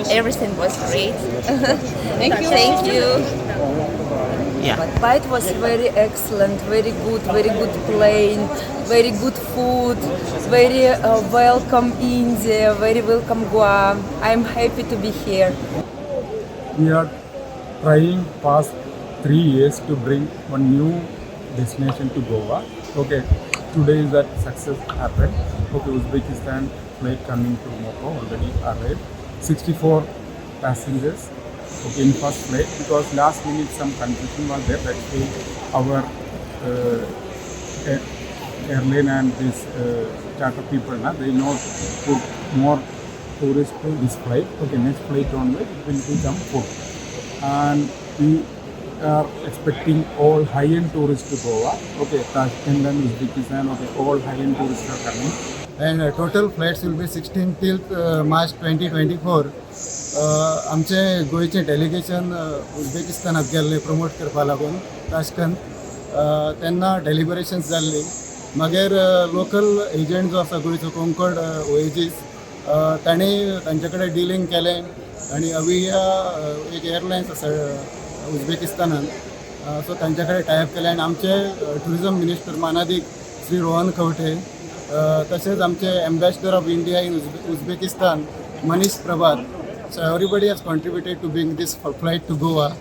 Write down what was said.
Everything was great. Thank you. Thank you. Yeah. Flight was very excellent, very good plane, very good food, very welcome India, very welcome Goa. I'm happy to be here. We are trying past 3 years to bring one new destination to Goa. Okay, today is that success happened. Okay, Uzbekistan flight coming to Mopa already arrived. 64 passengers. Okay, in first flight, because last minute some confusion was there. That's why our airline and this charter people, na, they not put more tourists to this flight. Okay, next flight onward it will become full. And we are expecting all high-end tourists to Goa. Okay, Tashkent and Uzbekistan, okay, all high-end tourists are coming. And total flights will be 16 till March 2024. आमचे गोंयचें delegation उझबेकिस्तानात गेल्लें promote करपा लागून Tashkent. तेन्ना डेलिबरेशन्स जाल्ली. मागीर local agent जो आसा गोंयचो, कोंकण ओएजीस, तांणी तांचे कडेन डिलींग केलें आनी अविया एक एअरलायन्स आसा उझबेकिस्तानान, सो तांचे कडेन टायअप केलें आनी आमचे टुरिजम मिनिस्टर मानादीक श्री रोहन खंवटे, तशेंच आमचे Ambassador of India in Uzbekistan Manish Prabhat. So everybody has contributed to bring this flight to Goa.